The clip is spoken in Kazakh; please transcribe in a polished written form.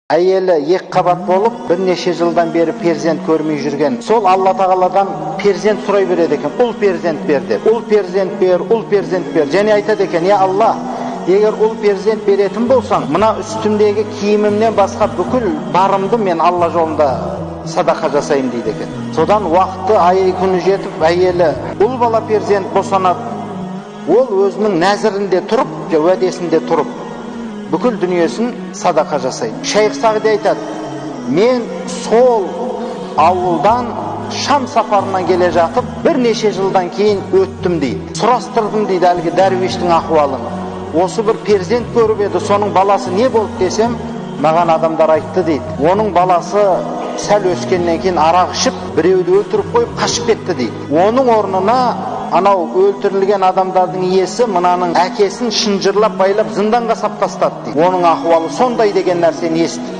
Әйелі екі қабат болып, бірнеше жылдан бері перзент көрмей жүрген. Сол Алла тағаладан перзент сұрай береді екен. Ұл перзент бер деп. Ұл перзент бер, ұл перзент бер. Және айтады екен: «Я Алла, егер ұл перзент беретін болсаң, мына үстімдегі киімімнен басқа бүкіл барымды мен Алла жолында садақа жасаймын», — дейді екен. Содан уақыты, айы күні жетіп, әйелі ұл бала перзент босанады. Ол өзінің нәзірінде тұрып, уәдесінде тұрып, бүкіл дүниесін садақа жасайды. Шейх Сағди айтады: «Мен сол ауылдан Шам сапарынан келе жатып, бірнеше жылдан кейін өттім», — дейді. «Сұрастырдым, — дейді, — әлгі дәруиштің ахуалын. Осы бір перзент көріп еді, соның баласы не болды десем, маған адамдар айтты, — дейді, — оның баласы сәл өскеннен кейін арақ ішіп, біреуді өлтіріп қойып, қашып кетті», — дейді. «Оның орнына анау өлтірілген адамдардың иесі мынаның әкесін шынжырлап байлап, зынданға сап тастады», — дейді. «Оның ахуалы сондай» деген нәрсені естіп